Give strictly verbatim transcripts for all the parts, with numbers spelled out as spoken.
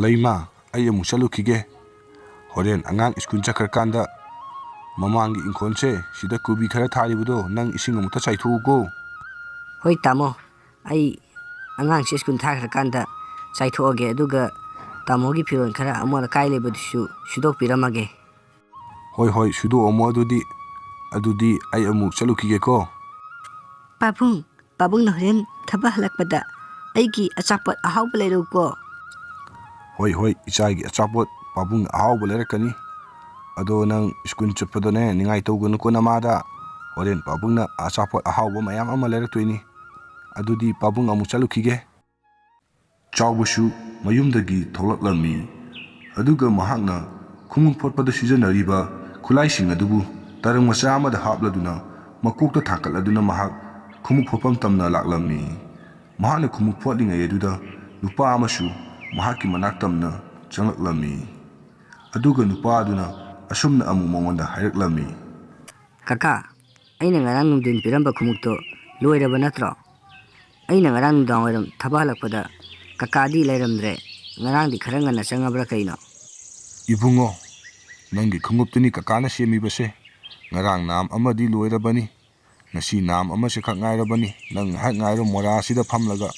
"ꯂꯩꯃ, ꯑꯩ ꯑꯃꯨꯛ ꯆꯠꯂꯨꯈꯤꯒꯦ꯫ ꯍꯣꯔꯦꯟ ꯑꯉꯥꯡ ꯁ꯭ꯀꯨꯜ ꯆꯠꯈ꯭ꯔꯀꯥꯟꯗ ꯃꯃꯥꯡꯒꯤ ꯏꯪꯈꯣꯜꯁꯦ, ꯁꯤꯗ ꯀꯣꯕꯤ ꯈꯔ ꯊꯥꯔꯤꯕꯗꯣ, ꯅꯪ ꯏꯁꯤꯡ ꯑꯃꯨꯛꯇ ꯆꯥꯏꯊꯣꯛꯎꯀꯣ"꯫ "ꯍꯣꯏ ꯇꯥꯃꯣ, ꯑꯩ ꯑꯉꯥꯡꯁꯦ ꯁ꯭ꯀꯨꯜ ꯊꯥꯈ꯭ꯔꯀꯥꯟꯗ ꯆꯥꯏꯊꯣꯛꯑꯒꯦ, ꯑꯗꯨꯒ ꯇꯥꯃꯣꯒꯤ ꯐꯤꯔꯣꯜ ꯈꯔ ꯑꯃꯣꯠ ꯑꯀꯥꯏ ꯂꯩꯕꯗꯨꯁꯨ ꯁꯨꯗꯣꯛꯄꯤꯔꯝꯃꯒꯦ"꯫ "ꯍꯣꯏ, ꯍꯣꯏ, ꯁꯨꯗꯣꯛꯑꯝꯃꯣ ꯑꯗꯨꯗꯤ꯫ ꯑꯗꯨꯗꯤ ꯑꯩ ꯑꯃꯨꯛ ꯆꯠꯂꯨꯈꯤꯒꯦꯀꯣ"꯫ "ꯄꯥꯕꯨꯡ, ꯄꯥꯕꯨꯡꯅ ꯍꯣꯔꯦꯟ ꯊꯕꯛ ꯍꯜꯂꯛꯄꯗ ꯑꯩꯒꯤ ꯑꯆꯥꯄꯣꯠ ꯑꯍꯥꯎꯕ ꯂꯩꯔꯛꯎꯀꯣ"꯫ "ꯍꯣꯏ, ꯍꯣꯏ, ꯏꯆꯥꯒꯤ ꯑꯆꯥꯄꯣꯠ ꯄꯥꯕꯨꯡꯅ ꯑꯍꯥꯎꯕ ꯂꯩꯔꯛꯀꯅꯤ꯫ ꯑꯗꯣ ꯅꯪ ꯁ꯭ꯀꯨꯜ ꯆꯠꯄꯗꯅꯦ, ꯅꯤꯡꯉꯥꯏ ꯇꯧꯒꯅꯨꯀꯣ ꯅꯃꯥꯗ꯫ ꯍꯣꯔꯦꯟ ꯄꯥꯕꯨꯡꯅ ꯑꯆꯥꯄꯣꯠ ꯑꯍꯥꯎꯕ ꯃꯌꯥꯝ ꯑꯃ ꯂꯩꯔꯛꯇꯣꯏꯅꯤ꯫ ꯑꯗꯨꯗꯤ ꯄꯥꯕꯨꯡ ꯑꯃꯨꯛ ꯆꯠꯂꯨꯈꯤꯒꯦ"꯫ ꯆꯥꯎꯕꯁꯨ ꯃꯌꯨꯝꯗꯒꯤ ꯊꯣꯛꯂꯛꯂꯝꯃꯤ꯫ ꯑꯗꯨꯒ ꯃꯍꯥꯛꯅ ꯈꯣꯡꯎꯞ ꯐꯣꯠꯄꯗ ꯁꯤꯖꯤꯟꯅꯔꯤꯕ ꯈꯨꯠꯂꯥꯏꯁꯤꯡ ꯑꯗꯨꯕꯨ ꯇꯔꯪ ꯃꯆꯥ ꯑꯃꯗ ꯍꯥꯞꯂꯗꯨꯅ, ꯃꯀꯣꯛꯇ ꯊꯥꯡꯒꯠꯂꯗꯨꯅ ꯃꯍꯥꯛ ꯈꯣꯡꯎꯞ ꯐꯣꯠꯐꯝ ꯇꯝꯅ ꯂꯥꯛꯂꯝꯃꯤ꯫ ꯃꯍꯥꯛꯅ ꯈꯣꯡꯎꯞ ꯐꯣꯠꯂꯤꯉꯩ ꯑꯗꯨꯗ ꯅꯨꯄꯥ ꯑꯃꯁꯨ ꯃꯍꯥꯛꯀꯤ ꯃꯅꯥꯛ ꯇꯝꯅ ꯆꯪꯂꯛꯂꯝꯃꯤ꯫ ꯑꯗꯨꯒ ꯅꯨꯄꯥ ꯑꯗꯨꯅ ꯑꯁꯨꯝꯅ ꯑꯃꯨꯛ ꯃꯉꯣꯟꯗ ꯍꯥꯏꯔꯛꯂꯝꯃꯤ꯫ "ꯀꯀꯥ, ꯑꯩꯅ ꯉꯔꯥꯡ ꯅꯨꯡꯊꯤꯟ ꯄꯤꯔꯝꯕ ꯈꯣꯡꯎꯞꯇꯣ ꯂꯣꯏꯔꯕ ꯅꯠꯇ꯭ꯔꯣ? ꯑꯩꯅ ꯉꯔꯥꯡ ꯅꯨꯡꯗꯥꯡ ꯋꯥꯏꯔꯝ ꯊꯕꯛ ꯍꯜꯂꯛꯄꯗ ꯀꯀꯥꯗꯤ ꯂꯩꯔꯝꯗ꯭ꯔꯦ꯫ ꯉꯔꯥꯡꯗꯤ ꯈꯔ ꯉꯟꯅ ꯆꯪꯉꯕ꯭ꯔꯥ ꯀꯩꯅꯣ?" "ꯏꯕꯨꯡꯉꯣ, ꯅꯪꯒꯤ ꯈꯣꯡꯎꯞꯇꯨꯅꯤ ꯀꯀꯥꯅ ꯁꯦꯝꯃꯤꯕꯁꯦ꯫ ꯉꯔꯥꯡ ꯅꯥꯝ ꯑꯃꯗꯤ ꯂꯣꯏꯔꯕꯅꯤ꯫ ꯉꯁꯤ ꯅꯥꯝ ꯑꯃꯁꯦ ꯈꯛ ꯉꯥꯏꯔꯕꯅꯤ꯫ ꯅꯪ ꯉꯥꯏꯍꯥꯛ ꯉꯥꯏꯔꯣ ꯃꯣꯔꯥꯁꯤꯗ ꯐꯝꯂꯒ꯫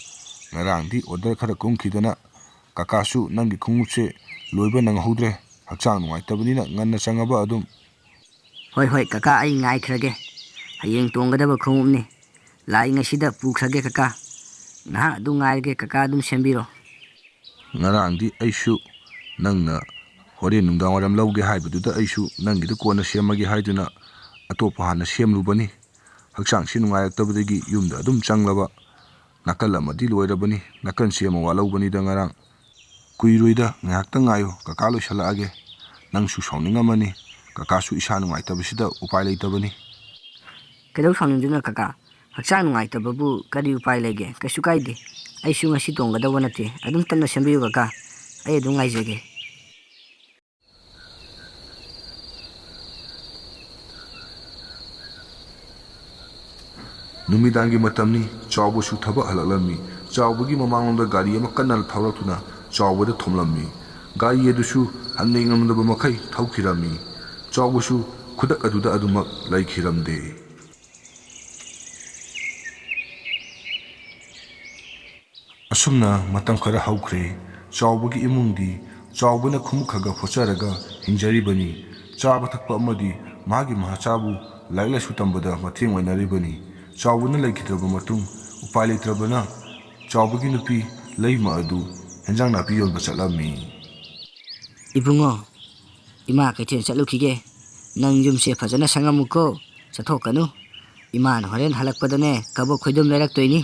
ꯉꯔꯥꯡꯗꯤ ꯑꯣꯔꯗꯔ ꯈꯔ ꯀꯨꯝꯈꯤꯗꯅ ꯀꯀꯥꯁꯨ ꯅꯪꯒꯤ ꯈꯣꯡꯎꯞꯁꯦ ꯂꯣꯏꯕ ꯅꯪꯍꯧꯗ꯭ꯔꯦ꯫ ꯍꯛꯆꯥꯡ ꯅꯨꯡꯉꯥꯏꯇꯕꯅꯤꯅ ꯉꯟꯅ ꯆꯪꯉꯕ ꯑꯗꯨꯝ"꯫ "ꯍꯣꯏ, ꯍꯣꯏ, ꯀꯀꯥ, ꯑꯩ ꯉꯥꯏꯈ꯭ꯔꯒꯦ꯫ ꯍꯌꯦꯡ ꯇꯣꯡꯒꯗꯕ ꯈꯣꯡꯎꯞꯅꯤ꯫ ꯂꯥꯛꯏ ꯉꯁꯤꯗ ꯄꯨꯈ꯭ꯔꯒꯦ ꯀꯀꯥ꯫ ꯉꯥꯏꯍꯥꯛ ꯑꯗꯨꯝ ꯉꯥꯏꯔꯒꯦ, ꯀꯀꯥ ꯑꯗꯨꯝ ꯁꯦꯝꯕꯤꯔꯣ"꯫ "ꯉꯔꯥꯡꯗꯤ ꯑꯩꯁꯨ ꯅꯪꯅ ꯍꯣꯔꯦꯟ ꯅꯨꯡꯗꯥꯡ ꯋꯥꯏꯔꯝ ꯂꯧꯒꯦ ꯍꯥꯏꯕꯗꯨꯗ ꯑꯩꯁꯨ ꯅꯪꯒꯤꯗꯨ ꯀꯣꯟꯅ ꯁꯦꯝꯃꯒꯦ ꯍꯥꯏꯗꯨꯅ ꯑꯇꯣꯞꯄ ꯍꯥꯟꯅ ꯁꯦꯝꯂꯨꯕꯅꯤ꯫ ꯍꯛꯆꯥꯡꯁꯤ ꯅꯨꯡꯉꯥꯏꯔꯛꯇꯕꯗꯒꯤ ꯌꯨꯝꯗ ꯑꯗꯨꯝ ꯆꯪꯂꯕ꯫ ꯅꯥꯀꯜ ꯑꯃꯗꯤ ꯂꯣꯏꯔꯕꯅꯤ, ꯅꯥꯀꯜꯁꯤ ꯑꯃ ꯋꯥꯠꯍꯧꯕꯅꯤꯗ ꯉꯔꯥꯡ꯫ ꯀꯨꯏꯔꯣꯏꯗ, ꯉꯥꯏꯍꯥꯛꯇꯪ ꯉꯥꯏꯌꯨ, ꯀꯀꯥ ꯂꯣꯏꯁꯤꯜꯂꯛꯑꯒꯦ꯫ ꯅꯪꯁꯨ ꯁꯥꯎꯅꯤꯡꯉꯝꯃꯅꯤ, ꯀꯀꯥꯁꯨ ꯏꯁꯥ ꯅꯨꯡꯉꯥꯏꯇꯕꯁꯤꯗ ꯎꯄꯥꯏ ꯂꯩꯇꯕꯅꯤ"꯫ "ꯀꯩꯗꯧ ꯁꯥꯎꯅꯤꯡꯗꯣꯏꯅꯣ ꯀꯀꯥ? ꯍꯛꯆꯥꯡ ꯅꯨꯡꯉꯥꯏꯇꯕꯕꯨ ꯀꯔꯤ ꯎꯄꯥꯏ ꯂꯩꯒꯦ? ꯀꯩꯁꯨ ꯀꯥꯏꯗꯦ꯫ ꯑꯩꯁꯨ ꯉꯁꯤ ꯇꯣꯡꯒꯗꯧꯕ ꯅꯠꯇꯦ꯫ ꯑꯗꯨꯝ ꯇꯞꯅ ꯁꯦꯝꯕꯤꯌꯨ ꯀꯀꯥ꯫ ꯑꯩ ꯑꯗꯨꯝ ꯉꯥꯏꯖꯒꯦ"꯫ ꯅꯨꯃꯤꯗꯥꯡꯒꯤ ꯃꯇꯝꯅꯤ꯫ ꯆꯥꯎꯕꯁꯨ ꯊꯕꯛ ꯍꯜꯂꯛꯂꯝꯃꯤ꯫ ꯆꯥꯎꯕꯒꯤ ꯃꯃꯥꯡꯂꯣꯝꯗ ꯒꯥꯔꯤ ꯑꯃ ꯀꯟꯅ ꯊꯧꯔꯛꯇꯨꯅ ꯆꯥꯎꯕꯗ ꯊꯣꯝꯂꯝꯃꯤ꯫ ꯒꯥꯔꯤ ꯑꯗꯨꯁꯨ ꯍꯟꯅꯤꯡꯉꯝꯗꯕ ꯃꯈꯩ ꯊꯧꯈꯤꯔꯝꯃꯤ꯫ ꯆꯥꯎꯕꯁꯨ ꯈꯨꯗꯛ ꯑꯗꯨꯗ ꯑꯗꯨꯃꯛ ꯂꯩꯈꯤꯔꯝꯗꯦ꯫ ꯑꯁꯨꯝꯅ ꯃꯇꯝ ꯈꯔ ꯍꯧꯈ꯭ꯔꯦ꯫ ꯆꯥꯎꯕꯒꯤ ꯏꯃꯨꯡꯗꯤ ꯆꯥꯎꯕꯅ ꯈꯣꯡꯎꯞ ꯈꯔ ꯈꯔ ꯐꯣꯠꯆꯔꯒ ꯍꯤꯡꯖꯔꯤꯕꯅꯤ꯫ ꯆꯥꯕ ꯊꯛꯄ ꯑꯃꯗꯤ ꯃꯥꯒꯤ ꯃꯆꯥꯕꯨ ꯂꯥꯏꯔꯤꯛ ꯂꯥꯏꯁꯨ ꯇꯝꯕꯗ ꯃꯇꯦꯡ ꯑꯣꯏꯅꯔꯤꯕꯅꯤ꯫ ꯆꯥꯎꯕꯅ ꯂꯩꯈꯤꯗ꯭ꯔꯕ ꯃꯇꯨꯡ, ꯎꯄꯥꯏ ꯂꯩꯇ꯭ꯔꯕꯅ ꯆꯥꯎꯕꯒꯤ ꯅꯨꯄꯤ ꯂꯩꯃ ꯑꯗꯨ ꯍꯦꯟꯖꯥꯡ ꯅꯥꯄꯤ ꯌꯣꯟꯕ ꯆꯠꯂꯝꯃꯤ꯫ ꯏꯕꯨꯡꯉꯣ, ꯏꯃꯥ ꯀꯩꯊꯦꯜ ꯆꯠꯂꯨꯈꯤꯒꯦ꯫ ꯅꯪ ꯌꯨꯝꯁꯦ ꯐꯖꯅ ꯁꯪꯉꯝꯃꯨꯀꯣ, ꯆꯠꯊꯣꯛꯀꯅꯨ꯫ ꯏꯃꯥꯅ ꯍꯣꯔꯦꯟ ꯍꯜꯂꯛꯄꯗꯅꯦ, ꯀꯕꯣꯛ ꯈꯣꯏꯗꯨꯝ ꯂꯩꯔꯛꯇꯣꯏꯅꯤ꯫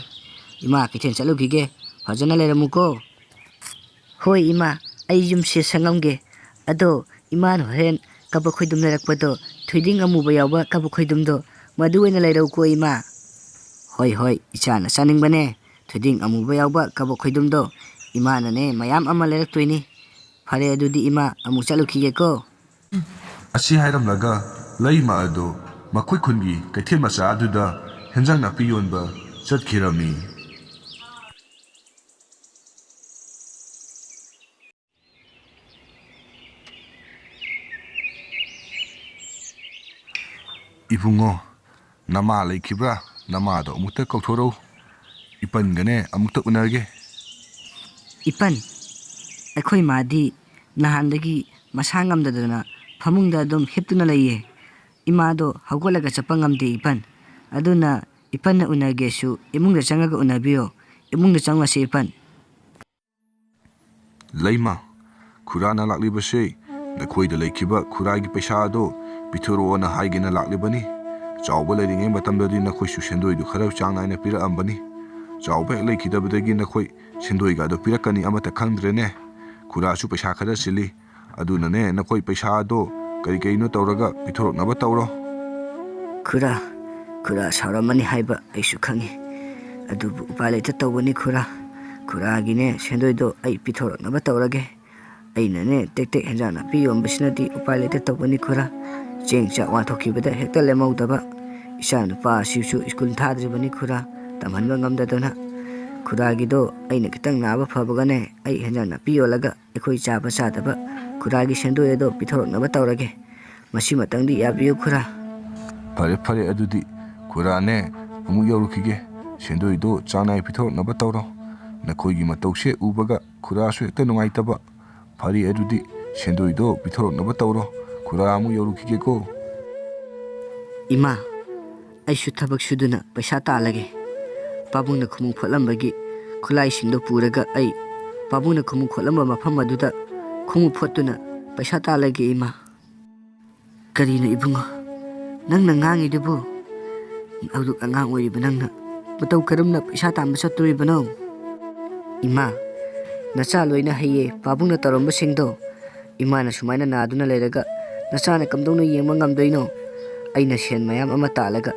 ꯏꯃꯥ ꯀꯩꯊꯦꯜ ꯆꯠꯂꯨꯈꯤꯒꯦ, ꯐꯖꯅ ꯂꯩꯔꯝꯃꯨꯀꯣ꯫ ꯍꯣꯏ ꯏꯃꯥ, ꯑꯩ ꯌꯨꯝꯁꯦ ꯁꯪꯉꯝꯒꯦ꯫ ꯑꯗꯣ ꯏꯃꯥꯅ ꯍꯣꯔꯦꯟ ꯀꯕꯣꯛ ꯈꯣꯏꯗꯨꯝ ꯂꯩꯔꯛꯄꯗꯣ, ꯊꯣꯏꯗꯤꯡ ꯑꯃꯨꯕ ꯌꯥꯎꯕ ꯀꯕꯣꯛ ꯈꯣꯏꯗꯨꯝꯗꯣ, ꯃꯗꯨ ꯑꯣꯏꯅ ꯂꯩꯔꯛꯎꯀꯣ ꯏꯃꯥ꯫ ꯍꯣꯏ ꯍꯣꯏ, ꯏꯆꯥꯅ ꯆꯥꯅꯤꯡꯕꯅꯦ ꯊꯣꯏꯗꯤꯡ ꯑꯃꯨꯕ ꯌꯥꯎꯕ ꯀꯕꯣꯛ ꯈꯣꯏꯗꯨꯝꯗꯣ꯫ ꯏꯃꯥꯅꯅꯦ ꯃꯌꯥꯝ ꯑꯃ ꯂꯩꯔꯛꯇꯣꯏꯅꯤ꯫ ꯐꯔꯦ, ꯑꯗꯨꯗꯤ ꯏꯃꯥ, ꯑꯃꯨꯛ ꯆꯠꯂꯨꯈꯤꯒꯦꯀꯣ꯫ ꯑꯁꯤ ꯍꯥꯏꯔꯝꯂꯒ ꯂꯩꯃ ꯑꯗꯨ ꯃꯈꯣꯏ ꯈꯨꯟꯒꯤ ꯀꯩꯊꯦꯜ ꯃꯆꯥ ꯑꯗꯨꯗ ꯍꯦꯟꯖꯥꯡ ꯅꯥꯄꯤ ꯌꯣꯟꯕ ꯆꯠꯈꯤꯔꯝꯃꯤ꯫ ꯏꯕꯨꯡꯉꯣ, ꯅꯃꯥ ꯂꯩꯈꯤꯕ꯭ꯔꯥ? ꯅꯃꯥꯗꯣ ꯑꯃꯨꯛꯇ ꯀꯧꯊꯣꯔꯛꯎ꯫ ꯏꯄꯟꯒꯅꯦ ꯑꯃꯨꯛꯇ ꯎꯅꯒꯦ꯫ ꯏꯄꯟ, ꯑꯩꯈꯣꯏ ꯃꯥꯗꯤ ꯅꯍꯥꯟꯗꯒꯤ ꯃꯁꯥ ꯉꯝꯗꯗꯅ ꯐꯃꯨꯡꯗ ꯑꯗꯨꯝ ꯍꯤꯞꯇꯨꯅ ꯂꯩꯌꯦ꯫ ꯏꯃꯥꯗꯣ ꯍꯧꯒꯠꯂꯒ ꯆꯠꯄ ꯉꯝꯗꯦ ꯏꯄꯟ꯫ ꯑꯗꯨꯅ ꯏꯄꯟꯅ ꯎꯅꯒꯦꯁꯨ ꯏꯃꯨꯡꯗ ꯆꯪꯉꯒ ꯎꯅꯕꯤꯌꯣ꯫ ꯏꯃꯨꯡꯗ ꯆꯪꯉꯁꯤ ꯏꯄꯟ꯫ ꯂꯩꯃ, ꯈꯨꯔꯥꯅ ꯂꯥꯛꯂꯤꯕꯁꯦ ꯅꯈꯣꯏꯗ ꯂꯩꯈꯤꯕ ꯈꯨꯔꯥꯒꯤ ꯄꯩꯁꯥ ꯑꯗꯣ ꯄꯤꯊꯣꯔꯛꯑꯣꯅ ꯍꯥꯏꯒꯦꯅ ꯂꯥꯛꯂꯤꯕꯅꯤ꯫ ꯆꯥꯎꯕ ꯂꯩꯔꯤꯉꯩ ꯃꯇꯝꯗꯗꯤ ꯅꯈꯣꯏꯁꯨ ꯁꯦꯟꯗꯣꯏꯗꯨ ꯈꯔ ꯆꯥꯡ ꯅꯥꯏꯅ ꯄꯤꯔꯛꯑꯝꯕꯅꯤ꯫ ꯆꯥꯎꯕ ꯍꯦꯛ ꯂꯩꯈꯤꯗꯕꯗꯒꯤ ꯅꯈꯣꯏ ꯁꯦꯟꯗꯣꯏꯒꯗꯣ ꯄꯤꯔꯛꯀꯅꯤ ꯑꯃꯠꯇ ꯈꯪꯗ꯭ꯔꯦꯅꯦ꯫ ꯈꯨꯔꯥꯁꯨ ꯄꯩꯁꯥ ꯈꯔ ꯆꯤꯜꯂꯤ꯫ ꯑꯗꯨꯅꯅꯦ, ꯅꯈꯣꯏ ꯄꯩꯁꯥꯗꯣ ꯀꯔꯤ ꯀꯔꯤꯅꯣ ꯇꯧꯔꯒ ꯄꯤꯊꯣꯔꯛꯅꯕ ꯇꯧꯔꯣ꯫ ꯈꯨꯔꯥ, ꯈꯨꯔꯥ ꯁꯥꯎꯔꯝꯃꯅꯤ ꯍꯥꯏꯕ ꯑꯩꯁꯨ ꯈꯪꯉꯤ꯫ ꯑꯗꯨꯕꯨ ꯎꯄꯥꯏ ꯂꯩꯇ ꯇꯧꯕꯅꯤ ꯈꯨꯔꯥ꯫ ꯈꯨꯔꯥꯒꯤꯅꯦ ꯁꯦꯟꯗꯣꯏꯗꯣ ꯑꯩ ꯄꯤꯊꯣꯔꯛꯅꯕ ꯇꯧꯔꯒꯦ꯫ ꯑꯩꯅꯅꯦ ꯇꯦꯛ ꯇꯦꯛ ꯍꯦꯟꯖꯥꯡ ꯅꯥꯄꯤ ꯌꯣꯟꯕꯁꯤꯅꯗꯤ ꯎꯄꯥꯏ ꯂꯩꯇ ꯇꯧꯕꯅꯤ ꯈꯨꯔꯥ꯫ ꯆꯦꯡ ꯆꯥꯛ ꯋꯥꯟꯊꯣꯛꯈꯤꯕꯗ ꯍꯦꯛꯇ ꯂꯦꯝꯍꯧꯗꯕ꯫ ꯏꯆꯥ ꯅꯨꯄꯥ ꯑꯁꯤꯁꯨ ꯁ꯭ꯀꯨꯜ ꯊꯥꯗ꯭ꯔꯤꯕꯅꯤ ꯈꯨꯔꯥ, ꯇꯝꯍꯟꯕ ꯉꯝꯗꯗꯅ꯫ ꯈꯨꯔꯥꯒꯤꯗꯣ ꯑꯩꯅ ꯈꯤꯇꯪ ꯅꯥꯕ ꯐꯕꯒꯅꯦ, ꯑꯩ ꯍꯦꯟꯖꯥꯡ ꯅꯥꯄꯤ ꯌꯣꯜꯂꯒ ꯑꯩꯈꯣꯏ ꯆꯥꯕ ꯆꯥꯗꯕ ꯈꯨꯔꯥꯒꯤ ꯁꯦꯟꯗꯣꯏ ꯑꯗꯣ ꯄꯤꯊꯣꯔꯛꯅꯕ ꯇꯧꯔꯒꯦ꯫ ꯃꯁꯤꯃꯇꯪꯗꯤ ꯌꯥꯕꯤꯌꯨ ꯈꯨꯔꯥ꯫ ꯐꯔꯦ, ꯐꯔꯦ, ꯑꯗꯨꯗꯤ ꯈꯨꯔꯥꯅꯦ, ꯑꯃꯨꯛ ꯌꯧꯔꯨꯈꯤꯒꯦ꯫ ꯁꯦꯟꯗꯣꯏꯗꯣ ꯆꯥꯡ ꯅꯥꯏ ꯄꯤꯊꯣꯔꯛꯅꯕ ꯇꯧꯔꯣ꯫ ꯅꯈꯣꯏꯒꯤ ꯃꯇꯧꯁꯦ ꯎꯕꯒ ꯈꯨꯔꯥꯁꯨ ꯍꯦꯛꯇ ꯅꯨꯡꯉꯥꯏꯇꯕ꯫ ꯐꯔꯦ, ꯑꯗꯨꯗꯤ ꯁꯦꯟꯗꯣꯏꯗꯣ ꯄꯤꯊꯣꯔꯛꯅꯕ ꯇꯧꯔꯣ꯫ ꯈꯨꯔꯥ ꯑꯃꯨꯛ ꯌꯧꯔꯨꯈꯤꯒꯦꯀꯣ꯫ ꯏꯃꯥ, ꯑꯩꯁꯨ ꯊꯕꯛ ꯁꯨꯗꯨꯅ ꯄꯩꯁꯥ ꯇꯥꯜꯂꯒꯦ꯫ ꯄꯥꯕꯨꯡꯅ ꯈꯨꯃꯨꯛ ꯐꯣꯠꯂꯝꯕꯒꯤ ꯈꯨꯠꯂꯥꯏꯁꯤꯡꯗꯣ ꯄꯨꯔꯒ ꯑꯩ ꯄꯥꯕꯨꯡꯅ ꯈꯨꯃꯨꯛ ꯐꯣꯠꯂꯝꯕ ꯃꯐꯝ ꯑꯗꯨꯗ ꯈꯨꯃꯨꯛ ꯐꯣꯠꯇꯨꯅ ꯄꯩꯁꯥ ꯇꯥꯜꯂꯒꯦ, ꯏꯃꯥ꯫ ꯀꯔꯤꯅꯣ ꯏꯕꯨꯡꯉꯣ, ꯅꯪꯅ ꯉꯥꯡꯉꯤꯗꯨꯕꯨ? ꯍꯧꯖꯤꯛ ꯑꯉꯥꯡ ꯑꯣꯏꯔꯤꯕ ꯅꯪꯅ ꯃꯇꯧ ꯀꯔꯝꯅ ꯄꯩꯁꯥ ꯇꯥꯟꯕ ꯆꯠꯇꯣꯔꯤꯕꯅꯣ? ꯏꯃꯥ, ꯅꯆꯥ ꯂꯣꯏꯅ ꯍꯩꯌꯦ, ꯄꯥꯕꯨꯡꯅ ꯇꯧꯔꯝꯕꯁꯤꯡꯗꯣ꯫ ꯏꯃꯥꯅ ꯁꯨꯃꯥꯏꯅ ꯅꯥꯗꯨꯅ ꯂꯩꯔꯒ ꯅꯆꯥꯅ ꯀꯝꯗꯧꯅ ꯌꯦꯡꯕ ꯉꯝꯗꯣꯏꯅꯣ? ꯑꯩꯅ ꯁꯦꯟ ꯃꯌꯥꯝ ꯑꯃ ꯇꯥꯜꯂꯒ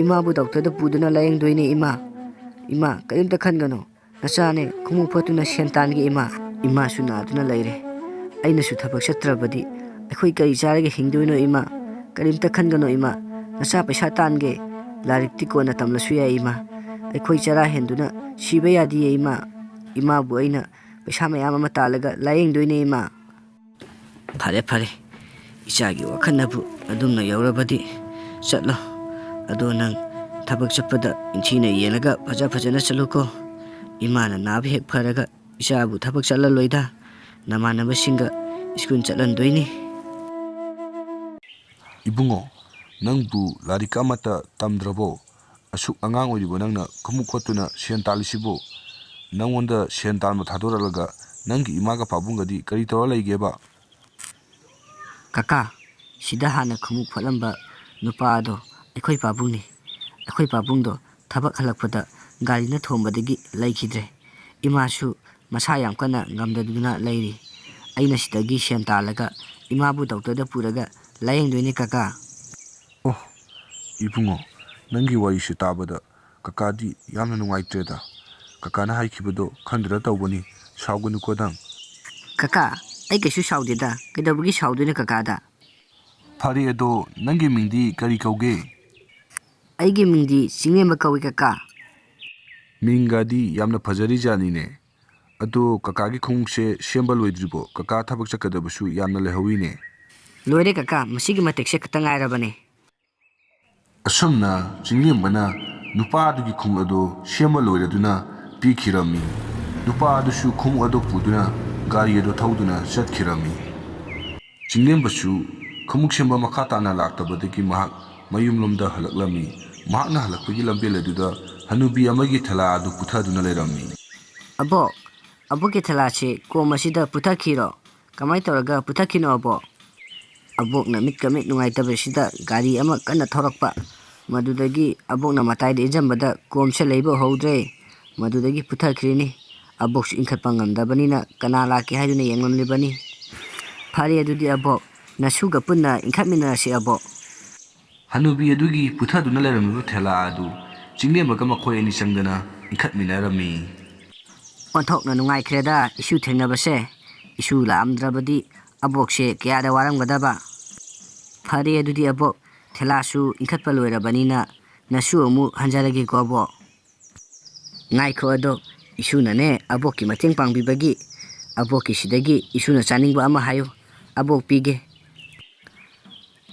ꯏꯃꯥꯕꯨ ꯗꯣꯛꯇꯔꯗ ꯄꯨꯗꯨꯅ ꯂꯥꯌꯦꯡꯗꯣꯏꯅꯦ, ꯏꯃꯥ꯫ ꯏꯃꯥ, ꯀꯔꯤꯝꯇ ꯈꯟꯒꯅꯨ꯫ ꯅꯆꯥꯅꯦ ꯈꯨꯃꯨꯛ ꯐꯣꯠꯇꯨꯅ ꯁꯦꯟ ꯇꯥꯟꯒꯦ, ꯏꯃꯥ꯫ ꯏꯃꯥꯁꯨ ꯅꯥꯗꯨꯅ ꯂꯩꯔꯦ꯫ ꯑꯩꯅꯁꯨ ꯊꯕꯛ ꯆꯠꯇ꯭ꯔꯕꯗꯤ ꯑꯩꯈꯣꯏ ꯀꯔꯤ ꯆꯥꯔꯒ ꯍꯤꯡꯗꯣꯏꯅꯣ, ꯏꯃꯥ? ꯀꯔꯤꯝꯇ ꯈꯟꯒꯅꯨ, ꯏꯃꯥ꯫ ꯅꯆꯥ ꯄꯩꯁꯥ ꯇꯥꯟꯒꯦ꯫ ꯂꯥꯏꯔꯤꯛꯇꯤ ꯀꯣꯟꯅ ꯇꯝꯂꯁꯨ ꯌꯥꯏ, ꯏꯃꯥ꯫ ꯑꯩꯈꯣꯏ ꯆꯔꯥ ꯍꯦꯟꯗꯨꯅ ꯁꯤꯕ ꯌꯥꯗꯤꯌꯦ, ꯏꯃꯥ꯫ ꯏꯃꯥꯕꯨ ꯑꯩꯅ ꯄꯩꯁꯥ ꯃꯌꯥꯝ ꯑꯃ ꯇꯥꯜꯂꯒ ꯂꯥꯌꯦꯡꯗꯣꯏꯅꯦ, ꯏꯃꯥ꯫ ꯐꯔꯦ, ꯐꯔꯦ꯫ ꯏꯆꯥꯒꯤ ꯋꯥꯈꯜꯅꯕꯨ ꯑꯗꯨꯝꯅ ꯌꯧꯔꯕꯗꯤ ꯆꯠꯂꯣ꯫ ꯑꯗꯣ ꯅꯪ ꯊꯕꯛ ꯆꯠꯄꯗ ꯅꯤꯡꯊꯤꯅ ꯌꯦꯡꯂꯒ ꯐꯖ ꯐꯖꯅ ꯆꯠꯂꯨꯀꯣ꯫ ꯏꯃꯥꯅ ꯅꯥꯕ ꯍꯦꯛ ꯐꯔꯒ ꯏꯆꯥꯕꯨ ꯊꯕꯛ ꯆꯠꯂꯜꯂꯣꯏꯗ꯫ ꯅꯃꯥꯟꯅꯕꯁꯤꯡꯒ ꯁ꯭ꯀꯨꯜ ꯆꯠꯍꯟꯗꯣꯏꯅꯤ꯫ ꯏꯕꯨꯡꯉꯣ, ꯅꯪꯕꯨ ꯂꯥꯏꯔꯤꯛ ꯑꯃꯠꯇ ꯇꯝꯗ꯭ꯔꯕꯣ? ꯑꯁꯨꯛ ꯑꯉꯥꯡ ꯑꯣꯏꯔꯤꯕ ꯅꯪꯅ ꯈꯨꯃꯨꯛ ꯈꯣꯠꯇꯨꯅ ꯁꯦꯟ ꯇꯥꯜꯂꯤꯁꯤꯕꯨ? ꯅꯪꯉꯣꯟꯗ ꯁꯦꯟ ꯇꯥꯟꯕ ꯊꯥꯗꯣꯔꯛꯂꯒ ꯅꯪꯒꯤ ꯏꯃꯥꯒ ꯄꯥꯕꯨꯡꯒꯗꯤ ꯀꯔꯤ ꯇꯧꯔ ꯂꯩꯒꯦꯕ? ꯀꯀꯥ, ꯁꯤꯗ ꯍꯥꯟꯅ ꯈꯨꯃꯨꯛ ꯐꯣꯠꯂꯝꯕ ꯅꯨꯄꯥ ꯑꯗꯣ ꯑꯩꯈꯣꯏ ꯄꯥꯕꯨꯡꯅꯤ꯫ ꯑꯩꯈꯣꯏ ꯄꯥꯕꯨꯡꯗꯣ ꯊꯕꯛ ꯍꯜꯂꯛꯄꯗ ꯒꯥꯔꯤꯅ ꯊꯣꯝꯕꯗꯒꯤ ꯂꯩꯈꯤꯗ꯭ꯔꯦ꯫ ꯏꯃꯥꯁꯨ ꯃꯁꯥ ꯌꯥꯝ ꯀꯟꯅ ꯉꯝꯗꯗꯨꯅ ꯂꯩꯔꯤ꯫ ꯑꯩꯅ ꯁꯤꯗꯒꯤ ꯁꯦꯟ ꯇꯥꯜꯂꯒ ꯏꯃꯥꯕꯨ ꯗꯣꯛꯇꯔꯗ ꯄꯨꯔꯒ ꯂꯥꯌꯦꯡꯗꯣꯏꯅꯦ, ꯀꯀꯥ꯫ ꯑꯣ, ꯏꯕꯨꯡꯉꯣ, ꯅꯪꯒꯤ ꯋꯥꯔꯤꯁꯦ ꯇꯥꯕꯗ ꯀꯀꯥꯗꯤ ꯌꯥꯝꯅ ꯅꯨꯡꯉꯥꯏꯇ꯭ꯔꯦꯗ꯫ ꯀꯀꯥꯅ ꯍꯥꯏꯈꯤꯕꯗꯣ ꯈꯪꯗꯅ ꯇꯧꯕꯅꯤ, ꯁꯥꯎꯒꯅꯨꯀꯣ ꯅꯪ꯫ ꯀꯀꯥ, ꯑꯩ ꯀꯩꯁꯨ ꯁꯥꯎꯗꯦꯗ꯫ ꯀꯩꯗꯧꯕꯒꯤ ꯁꯥꯎꯗꯣꯏꯅꯣ ꯀꯀꯥꯗ? ꯐꯔꯦ, ꯑꯗꯣ ꯅꯪꯒꯤ ꯃꯤꯡꯗꯤ ꯀꯔꯤ ꯀꯧꯒꯦ? ꯑꯩꯒꯤ ꯃꯤꯡꯗꯤ ꯆꯤꯡꯂꯦꯝꯕ ꯀꯧꯏ, ꯀꯀꯥ꯫ ꯃꯤꯡꯒꯗꯤ ꯌꯥꯝꯅ ꯐꯖꯔꯤꯖꯥꯠꯅꯤꯅꯦ꯫ ꯑꯗꯣ ꯀꯀꯥꯒꯤ ꯈꯣꯡꯎꯞꯁꯦ ꯁꯦꯝꯕ ꯂꯣꯏꯗ꯭ꯔꯤꯕꯣ? ꯀꯀꯥ ꯊꯕꯛ ꯆꯠꯀꯗꯕꯁꯨ ꯌꯥꯝꯅ ꯂꯩꯍꯧꯋꯤꯅꯦ꯫ ꯂꯣꯏꯔꯦ ꯀꯀꯥ, ꯃꯁꯤꯒꯤ ꯃꯇꯦꯛꯁꯦ ꯈꯛꯇ ꯉꯥꯏꯔꯕꯅꯦ꯫ ꯑꯁꯨꯝꯅ ꯆꯤꯡꯂꯦꯝꯕꯅ ꯅꯨꯄꯥ ꯑꯗꯨꯒꯤ ꯈꯣꯡꯎꯞ ꯑꯗꯨ ꯁꯦꯝꯕ ꯂꯣꯏꯔꯗꯨꯅ ꯄꯤꯈꯤꯔꯝꯃꯤ꯫ ꯅꯨꯄꯥ ꯑꯗꯨꯁꯨ ꯈꯣꯡꯎꯞ ꯑꯗꯨ ꯄꯨꯗꯨꯅ ꯒꯥꯔꯤ ꯑꯗꯨ ꯊꯧꯗꯨꯅ ꯆꯠꯈꯤꯔꯝꯃꯤ꯫ ꯆꯤꯡꯂꯦꯝꯕꯁꯨ ꯈꯣꯡꯎꯞ ꯁꯦꯝꯕ ꯃꯈꯥ ꯇꯥꯅ ꯂꯥꯛꯇꯕꯗꯒꯤ ꯃꯍꯥꯛ ꯃꯌꯨꯝꯂꯣꯝꯗ ꯍꯜꯂꯛꯂꯝꯃꯤ꯫ ꯃꯍꯥꯛꯅ ꯍꯜꯂꯛꯄꯒꯤ ꯂꯝꯕꯦꯜ ꯑꯗꯨꯗ ꯍꯅꯨꯕꯤ ꯑꯃꯒꯤ ꯊꯦꯂꯥ ꯑꯗꯨ ꯄꯨꯊꯗꯨꯅ ꯂꯩꯔꯝꯃꯤ꯫ ꯑꯕꯣꯛ, ꯑꯕꯣꯛꯀꯤ ꯊꯦꯂꯥꯁꯤ ꯀꯣꯝ ꯑꯁꯤꯗ ꯄꯨꯊꯈꯤꯔꯣ? ꯀꯃꯥꯏꯅ ꯇꯧꯔꯒ ꯄꯨꯊꯈꯤꯅꯣ ꯑꯕꯣꯛ? ꯑꯕꯣꯛꯅ ꯃꯤꯠꯀ ꯃꯤꯠ ꯅꯨꯡꯉꯥꯏꯇꯕꯁꯤꯗ ꯒꯥꯔꯤ ꯑꯃ ꯀꯟꯅ ꯊꯧꯔꯛꯄ, ꯃꯗꯨꯗꯒꯤ ꯑꯕꯣꯛꯅ ꯃꯇꯥꯏꯗ ꯏꯟꯖꯟꯕꯗ ꯀꯣꯝꯁꯦ ꯂꯩꯕ ꯎꯍꯧꯗ꯭ꯔꯦ꯫ ꯃꯗꯨꯗꯒꯤ ꯄꯨꯊꯈ꯭ꯔꯤꯅꯤ꯫ ꯑꯕꯣꯛꯁꯨ ꯏꯟꯈꯠꯄ ꯉꯝꯗꯕꯅꯤꯅ ꯀꯅꯥ ꯂꯥꯛꯀꯦ ꯍꯥꯏꯗꯨꯅ ꯌꯦꯡꯂꯝꯂꯤꯕꯅꯤ꯫ ꯐꯔꯦ ꯑꯗꯨꯗꯤ ꯑꯕꯣꯛ, ꯅꯁꯨꯒ ꯄꯨꯟꯅ ꯏꯟꯈꯠꯃꯤꯟꯅꯔꯁꯤ ꯑꯕꯣꯛ꯫ ꯍꯅꯨꯕꯤ ꯑꯗꯨꯒꯤ ꯄꯨꯊꯗꯨꯅ ꯂꯩꯔꯝꯂꯤꯕ ꯊꯦꯂꯥ ꯑꯗꯨ ꯆꯤꯡꯂꯦꯝꯕꯒ ꯃꯈꯣꯏ ꯑꯅꯤ ꯆꯪꯗꯅ ꯏꯟꯈꯠꯃꯤꯟꯅꯔꯝꯃꯤ꯫ ꯑꯣꯟꯊꯣꯛꯅ ꯅꯨꯡꯉꯥꯏꯈ꯭ꯔꯦꯗ ꯏꯁꯨ ꯊꯦꯡꯅꯕꯁꯦ꯫ ꯏꯁꯨ ꯂꯥꯛꯑꯝꯗ꯭ꯔꯕꯗꯤ ꯑꯕꯣꯛꯁꯦ ꯀꯌꯥꯗ ꯋꯥꯔꯝꯒꯗꯕ꯫ ꯐꯔꯦ ꯑꯗꯨꯗꯤ ꯑꯕꯣꯛ, ꯊꯦꯂꯥꯁꯨ ꯏꯟꯈꯠꯄ ꯂꯣꯏꯔꯕꯅꯤꯅ ꯅꯁꯨ ꯑꯃꯨꯛ ꯍꯟꯖꯔꯒꯦꯀꯣ ꯑꯕꯣꯛ꯫ ꯉꯥꯏꯈꯣ ꯑꯗꯣ, ꯏꯁꯨꯅꯅꯦ ꯑꯕꯣꯛꯀꯤ ꯃꯇꯦꯡ ꯄꯥꯡꯕꯤꯕꯒꯤ ꯑꯕꯣꯛꯀꯤꯁꯤꯗꯒꯤ ꯏꯁꯨꯅ ꯆꯥꯅꯤꯡꯕ ꯑꯃ ꯍꯥꯏꯌꯨ, ꯑꯕꯣꯛ ꯄꯤꯒꯦ꯫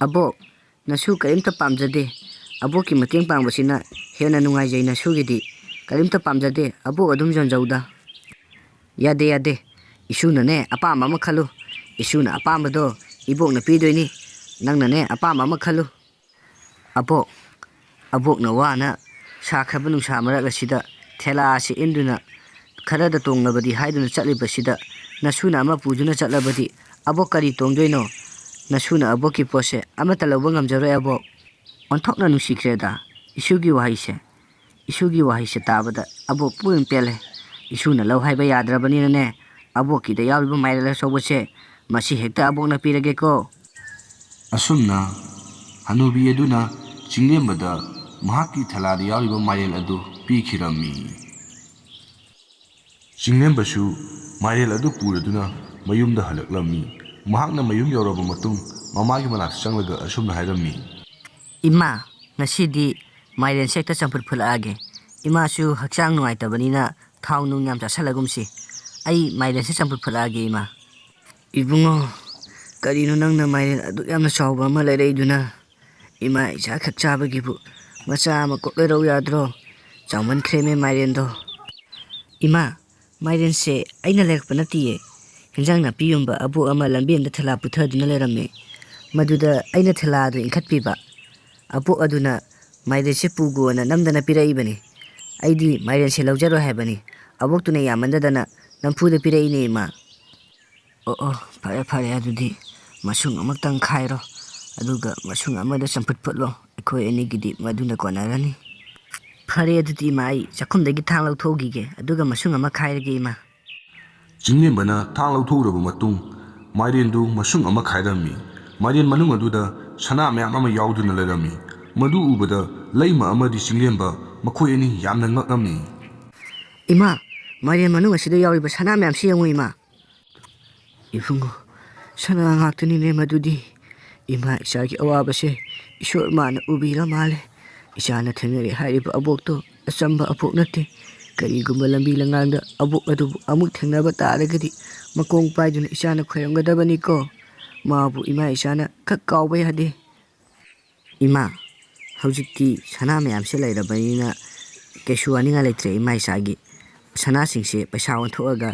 ꯑꯕꯣꯛ, ꯅꯁꯨ ꯀꯔꯤꯝꯇ ꯄꯥꯝꯖꯗꯦ꯫ ꯑꯕꯣꯛꯀꯤ ꯃꯇꯦꯡ ꯄꯥꯡꯕꯁꯤꯅ ꯍꯦꯟꯅ ꯅꯨꯡꯉꯥꯏꯖꯩ ꯅꯁꯨꯒꯤꯗꯤ꯫ ꯀꯔꯤꯝꯇ ꯄꯥꯝꯖꯗꯦ, ꯑꯕꯣꯛ ꯑꯗꯨꯝ ꯌꯣꯟꯖꯧꯗ꯫ ꯌꯥꯗꯦ, ꯌꯥꯗꯦ꯫ ꯏꯁꯨꯅꯅꯦ ꯑꯄꯥꯝꯕ ꯑꯃ ꯈꯜꯂꯨ꯫ ꯏꯁꯨꯅ ꯑꯄꯥꯝꯕꯗꯣ ꯏꯕꯣꯛꯅ ꯄꯤꯗꯣꯏꯅꯤ꯫ ꯅꯪꯅꯅꯦ ꯑꯄꯥꯝꯕ ꯑꯃ ꯈꯜꯂꯨ꯫ ꯑꯕꯣꯛ, ꯑꯕꯣꯛꯅ ꯋꯥꯅ ꯁꯥꯈ꯭ꯔꯕ ꯅꯨꯡꯁꯥ ꯃꯔꯛ ꯑꯁꯤꯗ ꯊꯦꯂꯥ ꯑꯁꯤ ꯏꯟꯗꯨꯅ ꯈꯔꯗ ꯇꯣꯡꯂꯕꯗꯤ ꯍꯥꯏꯗꯨꯅ ꯆꯠꯂꯤꯕꯁꯤꯗ ꯅꯁꯨꯅ ꯑꯃ ꯄꯨꯗꯨꯅ ꯆꯠꯂꯕꯗꯤ ꯑꯕꯣꯛ ꯀꯔꯤ ꯇꯣꯡꯗꯣꯏꯅꯣ? ꯅꯁꯨꯅ ꯑꯕꯣꯛꯀꯤ ꯄꯣꯠꯁꯦ ꯑꯃꯠꯇ ꯂꯧꯕ ꯉꯝꯖꯔꯣꯏ ꯑꯕꯣꯛ꯫ ꯑꯣꯟꯊꯣꯛꯅ ꯅꯨꯡꯁꯤꯈ꯭ꯔꯦꯗ ꯏꯁꯨꯒꯤ ꯋꯥꯍꯩꯁꯦ꯫ ꯏꯁꯨꯒꯤ ꯋꯥꯍꯩꯁꯦ ꯇꯥꯕꯗ ꯑꯕꯣꯛ ꯄꯨꯛꯅꯤꯡ ꯄꯦꯜꯂꯦ꯫ ꯏꯁꯨꯅ ꯂꯧ ꯍꯥꯏꯕ ꯌꯥꯗ꯭ꯔꯕꯅꯤꯅꯅꯦ, ꯑꯕꯣꯛꯀꯤꯗ ꯌꯥꯎꯔꯤꯕ ꯃꯥꯏꯔꯦꯜ ꯑꯆꯧꯕꯁꯦ ꯃꯁꯤ ꯍꯦꯛꯇ ꯑꯕꯣꯛꯅ ꯄꯤꯔꯒꯦꯀꯣ꯫ ꯑꯁꯨꯝꯅ ꯍꯅꯨꯕꯤ ꯑꯗꯨꯅ ꯆꯤꯡꯂꯦꯝꯕꯗ ꯃꯍꯥꯛꯀꯤ ꯊꯦꯂꯥꯗ ꯌꯥꯎꯔꯤꯕ ꯃꯥꯏꯔꯦꯜ ꯑꯗꯨ ꯄꯤꯈꯤꯔꯝꯃꯤ꯫ ꯆꯤꯡꯂꯦꯝꯕꯁꯨ ꯃꯥꯏꯔꯦꯜ ꯑꯗꯨ ꯄꯨꯔꯗꯨꯅ ꯃꯌꯨꯝꯗ ꯍꯜꯂꯛꯂꯝꯃꯤ꯫ ꯃꯍꯥꯛꯅ ꯃꯌꯨꯝ ꯌꯧꯔꯕ ꯃꯇꯨꯡ ꯃꯃꯥꯒꯤ ꯃꯅꯥꯛꯇ ꯆꯪꯂꯒ ꯑꯁꯨꯝꯅ ꯍꯥꯏꯔꯝꯃꯤ꯫ ꯏꯃꯥ, ꯉꯁꯤꯗꯤ ꯃꯥꯏꯔꯦꯟꯁꯦ ꯍꯦꯛꯇ ꯆꯝꯐꯨꯠ ꯐꯨꯠꯂꯛꯑꯒꯦ꯫ ꯏꯃꯥꯁꯨ ꯍꯛꯆꯥꯡ ꯅꯨꯡꯉꯥꯏꯇꯕꯅꯤꯅ ꯊꯥꯎ ꯅꯨꯡ ꯌꯥꯝ ꯆꯥꯁꯤꯜꯂꯒꯨꯝꯁꯤ꯫ ꯑꯩ ꯃꯥꯏꯔꯦꯟꯁꯦ ꯆꯝꯐꯨꯠ ꯐꯨꯠꯂꯛꯑꯒꯦ, ꯏꯃꯥ꯫ ꯏꯕꯨꯡꯉꯣ, ꯀꯔꯤꯅꯣ ꯅꯪꯅ ꯃꯥꯏꯔꯦꯟ ꯑꯗꯨꯛ ꯌꯥꯝꯅ ꯆꯥꯎꯕ ꯑꯃ ꯂꯩꯔꯛꯏꯗꯨꯅ? ꯏꯃꯥ ꯏꯆꯥ ꯈꯛ ꯆꯥꯕꯒꯤꯕꯨ ꯃꯆꯥ ꯑꯃ ꯀꯣꯛ ꯂꯩꯔꯧ ꯌꯥꯗ꯭ꯔꯣ? ꯆꯥꯎꯃꯟꯈ꯭ꯔꯦꯃꯦ ꯃꯥꯏꯔꯦꯟꯗꯣ꯫ ꯏꯃꯥ, ꯃꯥꯏꯔꯦꯟꯁꯦ ꯑꯩꯅ ꯂꯩꯔꯛꯄ ꯅꯠꯇꯤꯌꯦ꯫ ꯍꯤꯟꯖꯥꯡ ꯅꯥꯄꯤ ꯌꯣꯟꯕ ꯑꯕꯣꯛ ꯑꯃ ꯂꯝꯕꯦꯟꯗ ꯊꯦꯂꯥ ꯄꯨꯊꯗꯨꯅ ꯂꯩꯔꯝꯃꯦ꯫ ꯃꯗꯨꯗ ꯑꯩꯅ ꯊꯦꯂꯥ ꯑꯗꯨ ꯏꯟꯈꯠꯄꯤꯕ꯫ ꯑꯕꯣꯛ ꯑꯗꯨꯅ ꯃꯥꯏꯔꯦꯟꯁꯦ ꯄꯨꯒꯣꯅ ꯅꯝꯗꯅ ꯄꯤꯔꯛꯏꯕꯅꯤ꯫ ꯑꯩꯗꯤ ꯃꯥꯏꯔꯦꯟꯁꯦ ꯂꯧꯖꯔꯣꯏ ꯍꯥꯏꯕꯅꯤ꯫ ꯑꯕꯣꯛꯇꯨꯅ ꯌꯥꯝꯃꯟꯗꯗꯅ ꯅꯝꯐꯨꯗ ꯄꯤꯔꯛꯏꯅꯦ, ꯏꯃꯥ꯫ ꯑꯣ, ꯑꯣ, ꯐꯔꯦ, ꯐꯔꯦ, ꯑꯗꯨꯗꯤ ꯃꯁꯨꯡ ꯑꯃꯇꯪ ꯈꯥꯏꯔꯣ, ꯑꯗꯨꯒ ꯃꯁꯨꯡ ꯑꯃꯗ ꯆꯝꯐꯨꯠ ꯐꯨꯠꯂꯣ꯫ ꯑꯩꯈꯣꯏ ꯑꯅꯤꯒꯤꯗꯤ ꯃꯗꯨꯅ ꯀꯣꯟꯅꯔꯅꯤ꯫ ꯐꯔꯦ, ꯑꯗꯨꯗꯤ ꯏꯃꯥ, ꯑꯩ ꯆꯥꯛꯈꯨꯝꯗꯒꯤ ꯊꯥꯡ ꯂꯧꯊꯣꯛꯎꯈꯤꯒꯦ, ꯑꯗꯨꯒ ꯃꯁꯨꯡ ꯑꯃ ꯈꯥꯏꯔꯒꯦ, ꯏꯃꯥ꯫ ꯆꯤꯡꯂꯦꯝꯕꯅ ꯊꯥꯡ ꯂꯧꯊꯣꯛꯎꯔꯕ ꯃꯇꯨꯡ, ꯃꯥꯏꯔꯦꯟꯗꯨ ꯃꯁꯨꯡ ꯑꯃ ꯈꯥꯏꯔꯝꯃꯤ꯫ ꯃꯥꯏꯔꯦꯟ ꯃꯅꯨꯡ ꯑꯗꯨꯗ ꯁꯅꯥ ꯃꯌꯥꯝ ꯑꯃ ꯌꯥꯎꯗꯨꯅ ꯂꯩꯔꯝꯃꯤ꯫ ꯃꯗꯨ ꯎꯕꯗ ꯂꯩꯃ ꯑꯃꯗꯤ ꯆꯤꯡꯂꯦꯝꯕ ꯃꯈꯣꯏ ꯑꯅꯤ ꯌꯥꯝꯅ ꯉꯛꯂꯝꯃꯤ꯫ ꯏꯃꯥ, ꯃꯥꯏꯔꯦꯟ ꯃꯅꯨꯡ ꯑꯁꯤꯗ ꯌꯥꯎꯔꯤꯕ ꯁꯅꯥ ꯃꯌꯥꯝꯁꯤ ꯌꯦꯡꯉꯨ, ꯏꯃꯥ꯫ ꯏꯕꯨꯡꯉꯣ, ꯁꯅꯥ ꯉꯥꯛꯇꯅꯤꯅꯦ ꯃꯗꯨꯗꯤ꯫ ꯏꯃꯥ ꯏꯆꯥꯒꯤ ꯑꯋꯥꯕꯁꯦ ꯏꯁꯣꯔ ꯃꯥꯅ ꯎꯕꯤꯔ ꯃꯥꯜꯂꯦ꯫ ꯏꯆꯥꯅ ꯊꯦꯡꯅꯔꯦ ꯍꯥꯏꯔꯤꯕ ꯑꯕꯣꯛꯇꯣ ꯑꯆꯝꯕ ꯑꯕꯣꯛ ꯅꯠꯇꯦ꯫ ꯀꯔꯤꯒꯨꯝꯕ ꯂꯝꯕꯤ ꯂꯝꯉꯥꯡꯗ ꯑꯕꯣꯛ ꯑꯗꯨꯕꯨ ꯑꯃꯨꯛ ꯊꯦꯡꯅꯕ ꯇꯥꯔꯒꯗꯤ, ꯃꯀꯣꯡ ꯄꯥꯏꯗꯨꯅ ꯏꯆꯥꯅ ꯈꯣꯏꯔꯝꯒꯗꯕꯅꯤꯀꯣ꯫ ꯃꯥꯕꯨ ꯏꯃꯥ ꯏꯆꯥꯅ ꯈꯛ ꯀꯥꯎꯕ ꯌꯥꯗꯦ꯫ ꯏꯃꯥ, ꯍꯧꯖꯤꯛꯇꯤ ꯁꯅꯥ ꯃꯌꯥꯝꯁꯦ ꯂꯩꯔꯕꯅꯤꯅ ꯀꯩꯁꯨ ꯋꯥꯅꯤꯡꯉꯥꯏ ꯂꯩꯇ꯭ꯔꯦ ꯏꯃꯥ ꯏꯆꯥꯒꯤ꯫ ꯁꯅꯥꯁꯤꯡꯁꯦ ꯄꯩꯁꯥ ꯑꯣꯟꯊꯣꯛꯑꯒ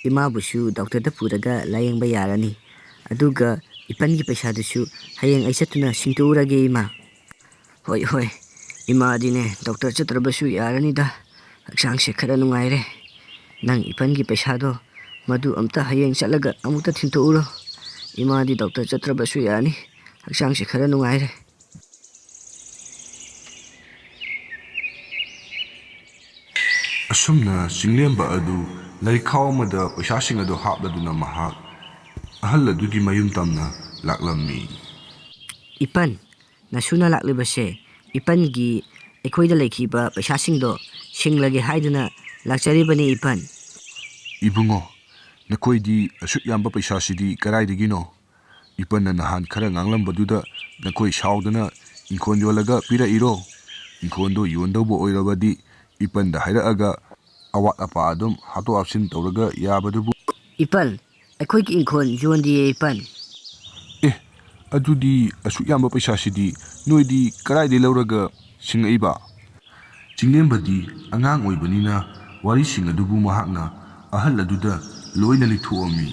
ꯏꯃꯥꯕꯨꯁꯨ ꯗꯣꯛꯇꯔꯗ ꯄꯨꯔꯒ ꯂꯥꯌꯦꯡꯕ ꯌꯥꯔꯅꯤ꯫ ꯑꯗꯨꯒ ꯏꯄꯟꯒꯤ ꯄꯩꯁꯥꯗꯨꯁꯨ ꯍꯌꯦꯡ ꯑꯩ ꯆꯠꯇꯨꯅ ꯁꯤꯡꯗꯣꯛꯎꯔꯒꯦ, ꯏꯃꯥ꯫ ꯍꯣꯏ, ꯍꯣꯏ, ꯏꯃꯥꯗꯤꯅꯦ ꯗꯣꯛꯇꯔ ꯆꯠꯇ꯭ꯔꯕꯁꯨ ꯌꯥꯔꯅꯤꯗ꯫ ꯍꯛꯆꯥꯡꯁꯦ ꯈꯔ ꯅꯨꯡꯉꯥꯏꯔꯦ꯫ ꯅꯪ ꯏꯄꯟꯒꯤ ꯄꯩꯁꯥꯗꯣ ꯃꯗꯨ ꯑꯝꯇ ꯍꯌꯦꯡ ꯆꯠꯂꯒ ꯑꯃꯨꯛꯇ ꯊꯤꯟꯇꯣꯛꯎꯔꯣ꯫ ꯏꯃꯥꯗꯤ ꯗꯣꯛꯇꯔ ꯆꯠꯇ꯭ꯔꯕꯁꯨ ꯌꯥꯅꯤ꯫ ꯍꯛꯆꯥꯡꯁꯦ ꯈꯔ ꯅꯨꯡꯉꯥꯏꯔꯦ꯫ ꯑꯁꯨꯝꯅ ꯆꯤꯡꯂꯦꯝꯕ ꯑꯗꯨ ꯂꯥꯏꯔꯤꯛꯈꯥꯎ ꯑꯃꯗ ꯄꯩꯁꯥꯁꯤꯡ ꯑꯗꯨ ꯍꯥꯞꯂꯗꯨꯅ ꯃꯍꯥꯛ ꯑꯍꯜ ꯑꯗꯨꯒꯤ ꯃꯌꯨꯝ ꯇꯝꯅ ꯂꯥꯛꯂꯝꯃꯤ꯫ ꯏꯄꯟ, ꯅꯁꯨꯅ ꯂꯥꯛꯂꯤꯕꯁꯦ ꯏꯄꯟꯒꯤ ꯑꯩꯈꯣꯏꯗ ꯂꯩꯈꯤꯕ ꯄꯩꯁꯥꯁꯤꯡꯗꯣ ꯁꯤꯡꯂꯒꯦ ꯍꯥꯏꯗꯨꯅ ꯂꯥꯛꯆꯔꯤꯕꯅꯤ, ꯏꯄꯟ꯫ ꯏꯕꯨꯡꯉꯣ, ꯅꯈꯣꯏꯗꯤ ꯑꯁꯨꯛ ꯌꯥꯝꯕ ꯄꯩꯁꯥꯁꯤꯗꯤ ꯀꯗꯥꯏꯗꯒꯤꯅꯣ? ꯏꯄꯟꯅ ꯅꯍꯥꯟ ꯈꯔ ꯉꯥꯡꯂꯝꯕꯗꯨꯗ ꯅꯈꯣꯏ ꯁꯥꯎꯗꯅ ꯏꯪꯈꯣꯜ ꯌꯣꯜꯂꯒ ꯄꯤꯔꯛꯏꯔꯣ? ꯏꯪꯈꯣꯜꯗꯣ ꯌꯣꯟꯗꯧꯕ ꯑꯣꯏꯔꯕꯗꯤ ꯏꯄꯟꯗ ꯍꯥꯏꯔꯛꯑꯒ ꯑꯋꯥꯠ ꯑꯄꯥ ꯑꯗꯨꯝ ꯍꯥꯞꯇꯣꯛ ꯍꯥꯞꯆꯤꯟ ꯇꯧꯔꯒ ꯌꯥꯕꯗꯨꯕꯨ꯫ ꯏꯄꯟ, ꯑꯩꯈꯣꯏꯒꯤ ꯏꯪꯈꯣꯜ ꯌꯣꯟꯗꯤꯌꯦ ꯏꯄꯟ꯫ ꯑꯦ, ꯑꯗꯨꯗꯤ ꯑꯁꯨꯛ ꯌꯥꯝꯕ ꯄꯩꯁꯥꯁꯤꯗꯤ ꯅꯣꯏꯗꯤ ꯀꯗꯥꯏꯗꯒꯤ ꯂꯧꯔꯒ ꯁꯤꯡꯉꯛꯏꯕ? ꯆꯤꯡꯂꯦꯝꯕꯗꯤ ꯑꯉꯥꯡ ꯑꯣꯏꯕꯅꯤꯅ ꯋꯥꯔꯤꯁꯤꯡ ꯑꯗꯨꯕꯨ ꯃꯍꯥꯛꯅ ꯑꯍꯜ ꯑꯗꯨꯗ ꯂꯣꯏꯅ ꯂꯤꯊꯣꯛꯑꯝꯃꯤ꯫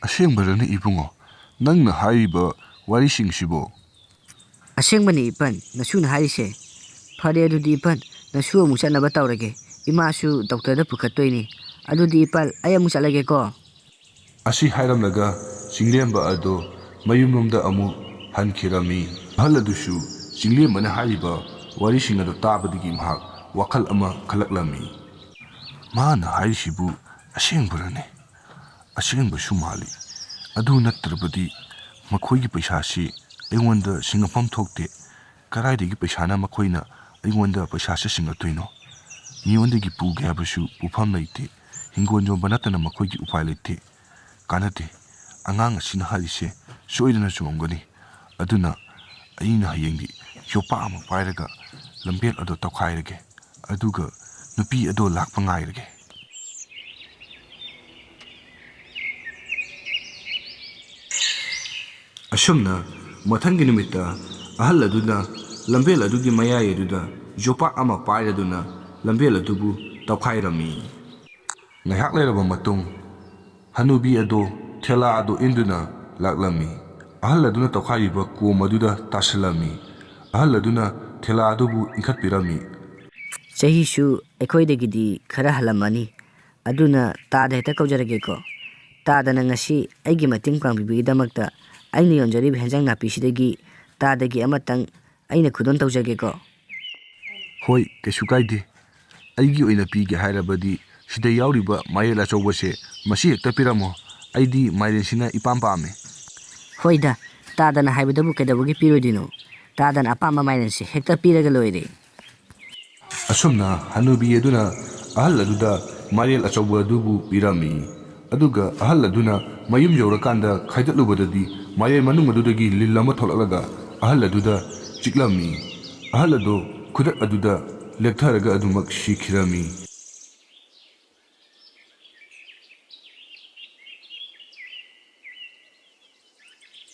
ꯑꯁꯦꯡꯕꯔꯅꯦ ꯏꯕꯨꯡꯉꯣ, ꯅꯪꯅ ꯍꯥꯏꯔꯤꯕ ꯋꯥꯔꯤꯁꯤꯡꯁꯤꯕꯣ? ꯑꯁꯦꯡꯕꯅꯤ ꯏꯄꯟ, ꯅꯁꯨꯅ ꯍꯥꯏꯔꯤꯁꯦ꯫ ꯐꯔꯦ ꯑꯗꯨꯗꯤ ꯏꯄꯟ, ꯅꯁꯨ ꯑꯃꯨꯛ ꯆꯠꯅꯕ ꯇꯧꯔꯒꯦ꯫ ꯏꯃꯥꯁꯨ ꯗꯣꯛꯇꯔꯗ ꯄꯨꯈꯠꯇꯣꯏꯅꯤ꯫ ꯑꯗꯨꯗꯤ ꯏꯄꯟ, ꯑꯩ ꯑꯃꯨꯛ ꯆꯠꯂꯒꯦꯀꯣ꯫ ꯑꯁꯤ ꯍꯥꯏꯔꯝꯂꯒ ꯆꯤꯡꯂꯦꯝꯕ ꯑꯗꯣ ꯃꯌꯨꯝꯂꯣꯝꯗ ꯑꯃꯨꯛ ꯍꯟꯈꯤꯔꯝꯃꯤ꯫ ꯑꯍꯜ ꯑꯗꯨꯁꯨ ꯆꯤꯡꯂꯦꯝꯕꯅ ꯍꯥꯏꯔꯤꯕ ꯋꯥꯔꯤꯁꯤꯡ ꯑꯗꯨ ꯇꯥꯕꯗꯒꯤ ꯃꯍꯥꯛ ꯋꯥꯈꯜ ꯑꯃ ꯈꯜꯂꯛꯂꯝꯃꯤ꯫ ꯃꯥꯅ ꯍꯥꯏꯔꯤꯁꯤꯕꯨ ꯑꯁꯦꯡꯕꯔꯅꯦ? ꯑꯁꯦꯡꯕꯁꯨ ꯃꯥꯜꯂꯤ꯫ ꯑꯗꯨ ꯅꯠꯇ꯭ꯔꯕꯗꯤ ꯃꯈꯣꯏꯒꯤ ꯄꯩꯁꯥꯁꯤ ꯑꯩꯉꯣꯟꯗ ꯁꯤꯡꯉꯛꯐꯝ ꯊꯣꯛꯇꯦ꯫ ꯀꯗꯥꯏꯗꯒꯤ ꯄꯩꯁꯥꯅ ꯃꯈꯣꯏꯅ ꯑꯩꯉꯣꯟꯗ ꯄꯩꯁꯥꯁꯦ ꯁꯤꯡꯉꯛꯇꯣꯏꯅꯣ? ꯃꯤꯉꯣꯟꯗꯒꯤ ꯄꯨꯒꯦ ꯍꯥꯏꯕꯁꯨ ꯄꯨꯐꯝ ꯂꯩꯇꯦ꯫ ꯍꯤꯡꯒꯣꯜ ꯌꯣꯟꯕ ꯅꯠꯇꯅ ꯃꯈꯣꯏꯒꯤ ꯎꯄꯥꯏ ꯂꯩꯇꯦ꯫ ꯀꯥꯟꯅꯗꯦ꯫ ꯑꯉꯥꯡ ꯑꯁꯤꯅ ꯍꯥꯏꯔꯤꯁꯦ ꯁꯣꯏꯗꯅ ꯆꯨꯝꯃꯝꯒꯅꯤ꯫ ꯑꯗꯨꯅ ꯑꯩꯅ ꯍꯌꯦꯡꯗꯤ ꯌꯣꯄꯥꯛ ꯑꯃ ꯄꯥꯏꯔꯒ ꯂꯝꯕꯦꯜ ꯑꯗꯣ ꯇꯧꯈꯥꯏꯔꯒꯦ꯫ ꯑꯗꯨꯒ ꯅꯨꯄꯤ ꯑꯗꯣ ꯂꯥꯛꯄ ꯉꯥꯏꯔꯒꯦ꯫ ꯑꯁꯨꯝꯅ ꯃꯊꯪꯒꯤ ꯅꯨꯃꯤꯠꯇ ꯑꯍꯜ ꯑꯗꯨꯅ ꯂꯝꯕꯦꯜ ꯑꯗꯨꯒꯤ ꯃꯌꯥꯏ ꯑꯗꯨꯗ ꯌꯣꯄꯥꯛ ꯑꯃ ꯄꯥꯏꯔꯗꯨꯅ ꯂꯝꯕꯦꯜ ꯑꯗꯨꯕꯨ ꯇꯧꯈꯥꯏꯔꯝꯃꯤ꯫ ꯉꯥꯏꯍꯥꯛ ꯂꯩꯔꯕ ꯃꯇꯨꯡ ꯍꯅꯨꯕꯤ ꯑꯗꯨ ꯊꯦꯂꯥ ꯑꯗꯨ ꯏꯟꯗꯨꯅ ꯂꯥꯛꯂꯝꯃꯤ꯫ ꯑꯍꯜ ꯑꯗꯨꯅ ꯇꯧꯈꯥꯏꯔꯤꯕ ꯀꯣꯝ ꯑꯗꯨꯗ ꯇꯥꯁꯤꯜꯂꯝꯃꯤ꯫ ꯑꯍꯜ ꯑꯗꯨꯅ ꯊꯦꯂꯥ ꯑꯗꯨꯕꯨ ꯏꯟꯈꯠꯄꯤꯔꯝꯃꯤ꯫ ꯆꯍꯤꯁꯨ ꯑꯩꯈꯣꯏꯗꯒꯤꯗꯤ ꯈꯔ ꯍꯜꯂꯝꯃꯅꯤ꯫ ꯑꯗꯨꯅ ꯇꯥꯗ ꯍꯦꯛꯇ ꯀꯧꯖꯔꯒꯦꯀꯣ꯫ ꯇꯥꯗꯅ ꯉꯁꯤ ꯑꯩꯒꯤ ꯃꯇꯦꯡ ꯄꯥꯡꯕꯤꯕꯒꯤꯗꯃꯛꯇ ꯑꯩꯅ ꯌꯣꯟꯖꯔꯤꯕ ꯍꯦꯟꯖꯥꯡ ꯅꯥꯄꯤꯁꯤꯗꯒꯤ ꯇꯥꯗꯒꯤ ꯑꯃꯇꯪ ꯑꯩꯅ ꯈꯨꯗꯣꯜ ꯇꯧꯖꯒꯦꯀꯣ꯫ ꯍꯣꯏ, ꯀꯩꯁꯨ ꯀꯥꯏꯗꯦ꯫ ꯑꯩꯒꯤ ꯑꯣꯏꯅ ꯄꯤꯒꯦ ꯍꯥꯏꯔꯕꯗꯤ ꯁꯤꯗ ꯌꯥꯎꯔꯤꯕ ꯃꯥꯏꯔꯦꯜ ꯑꯆꯧꯕꯁꯦ ꯃꯁꯤ ꯍꯦꯛꯇ ꯄꯤꯔꯝꯃꯣ꯫ ꯑꯩꯗꯤ ꯃꯥꯏꯔꯦꯟꯁꯤꯅ ꯏꯄꯥꯝ ꯄꯥꯝꯃꯦ꯫ ꯍꯣꯏꯗ, ꯇꯥꯗꯅ ꯍꯥꯏꯕꯗꯕꯨ ꯀꯩꯗꯧꯕꯒꯤ ꯄꯤꯔꯣꯏꯗꯣꯏꯅꯣ? ꯇꯥꯗꯅ ꯑꯄꯥꯝꯕ ꯃꯥꯏꯔꯦꯟꯁꯦ ꯍꯦꯛꯇ ꯄꯤꯔꯒ ꯂꯣꯏꯔꯦ꯫ ꯑꯁꯨꯝꯅ ꯍꯅꯨꯕꯤ ꯑꯗꯨꯅ ꯑꯍꯜ ꯑꯗꯨꯗ ꯃꯥꯏꯔꯦꯜ ꯑꯆꯧꯕ ꯑꯗꯨꯕꯨ ꯄꯤꯔꯝꯃꯤ꯫ ꯑꯗꯨꯒ ꯑꯍꯜ ꯑꯗꯨꯅ ꯃꯌꯨꯝ ꯌꯧꯔꯀꯥꯟꯗ ꯈꯥꯏꯗꯠꯂꯨꯕꯗꯗꯤ ꯃꯥꯏꯔꯦꯜ ꯃꯅꯨꯡ ꯑꯗꯨꯗꯒꯤ ꯂꯤꯟ ꯑꯃ ꯊꯣꯛꯂꯛꯂꯒ ꯑꯍꯜ ꯑꯗꯨꯗ ꯆꯤꯛꯂꯝꯃꯤ꯫ ꯑꯍꯜ ꯑꯗꯨ ꯈꯨꯗꯛ ꯑꯗꯨꯗ ꯂꯦꯛꯊꯔꯒ ꯑꯗꯨꯃꯛ ꯁꯤꯈꯤꯔꯝꯃꯤ꯫